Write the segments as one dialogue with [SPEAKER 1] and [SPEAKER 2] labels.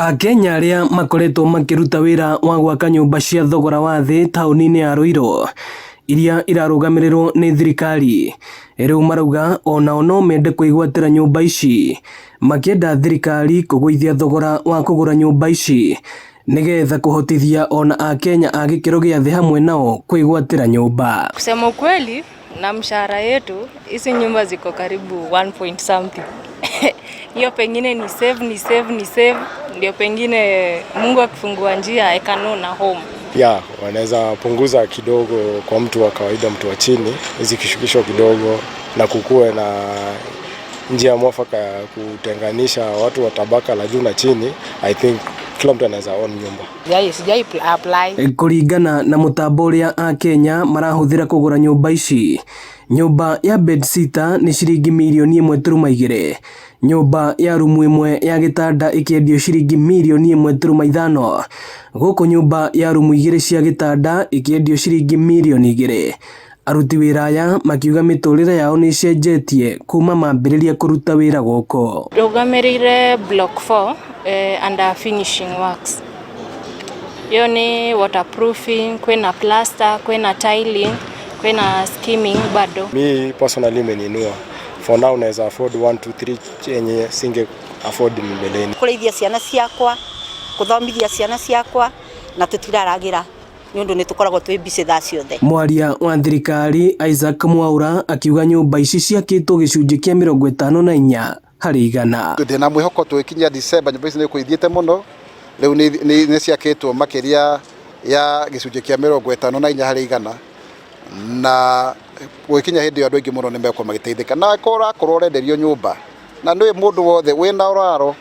[SPEAKER 1] Akenya arĩa makoretwo makĩruta wĩra wa gwaka nyũmba cia thogora wa thĩ taũni-inĩ ya Ruiru iria irarũgamĩrĩrwo nĩ thirikari rĩu marauga onao no mende kwĩgwatĩra nyũmba ici makĩenda thirikari kũgũithia thogora wa kũgũra nyũmba ici nĩgetha kũhotithia ona Akenya a gĩkĩro gĩa thĩ hamwe nao kwĩgwatĩra nyũmba.
[SPEAKER 2] Kusema ukweli, na mshahara yetu hizi nyumba ziko karibu 1 point something. Hiyo pengine ni save, ni save, ni save, ndio pengine Mungu akifungua njia, I can own a home.
[SPEAKER 3] Ya, wanaweza punguza kidogo kwa mtu wa kawaida, mtu wa chini, zikishukishwa kidogo na kukuwe na njia mwafaka ya kutenganisha watu wa tabaka la juu na chini, I think kila mtu anaweza own nyumba.
[SPEAKER 4] Sijai apply.
[SPEAKER 1] Kũringana na mũtambo ũrĩa Akenya marahũthĩra kũgũra nyũmba ici, nyũmba ya bedsitter nĩ ciringi mirioni 1.2, nyũmba ya rumu 1 ya gĩtanda ĩkĩendio ciringi mirioni 1.5, gũkũ nyũmba ya rumu 2 cia gĩtanda ĩkĩendio ciringi mirioni 2. Aruti wĩra aya makiuga mĩtũrĩre yao nĩ ĩcenjetie kuma mambĩrĩria kũruta wĩra gũkũ.
[SPEAKER 2] Ndũgamĩrĩire block 4, under finishing works. Hiyo ni waterproofing, kwina plaster, kwina tiling, kwina skimming bado.
[SPEAKER 3] Mi personally imeninua. For now naweza afford 1 2 3 yenye singe afford mbeleni.
[SPEAKER 5] Kũrĩithia ciana ciakwa, kũthomithia ciana ciakwa, na tũtiraragira nĩ ũndũ nĩ tũkoragwo twĩ busy thaa ciothe.
[SPEAKER 1] Mwaria wa thirikari Isaac Mwaura akiuga nyũmba ici ciakĩtwo gĩcunjĩ kĩa 54%.
[SPEAKER 6] Ndĩna mwĩhoko tũgĩkinyia December nyũmba ici nĩ ithiĩte mũno. Rĩu nĩ ciakĩtwo makĩria ya gĩcunjĩ kĩa 54%, na gũgĩkinya hĩndĩ ĩyo andũ aingĩ mũno nĩ megũkorwo magĩteithĩka. Na korwo ũrakorwo ũrenderio nyũmba na nĩ mũndũ wothe wĩna ũraro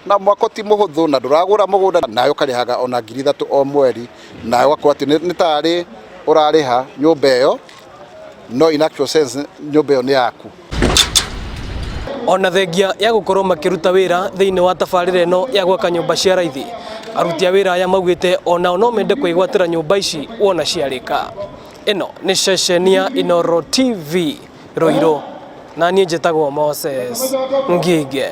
[SPEAKER 6] na mwako ti mũhũthũ na ndũragũra mũgũnda, nawe ũkarĩhaga ona 3,000 o mweri, nawe ũgakorwo atĩ nĩ tarĩ ũrarĩha nyũmba ĩyo, no in actual sense nyũmba ĩyo nĩ yaku.
[SPEAKER 1] Ona thengia ya gũkorwo makĩruta wĩra thĩinĩ wa tabarĩra ĩno ya gwaka nyũmba cia raithi, aruti a wĩra aya maugĩte onao no mende kwĩgwatĩra nyũmba ici wona ciarĩka. Ĩno nĩ ceceni ya Inooro TV Ruiru, na niĩ njĩtagwo Moses Ngige.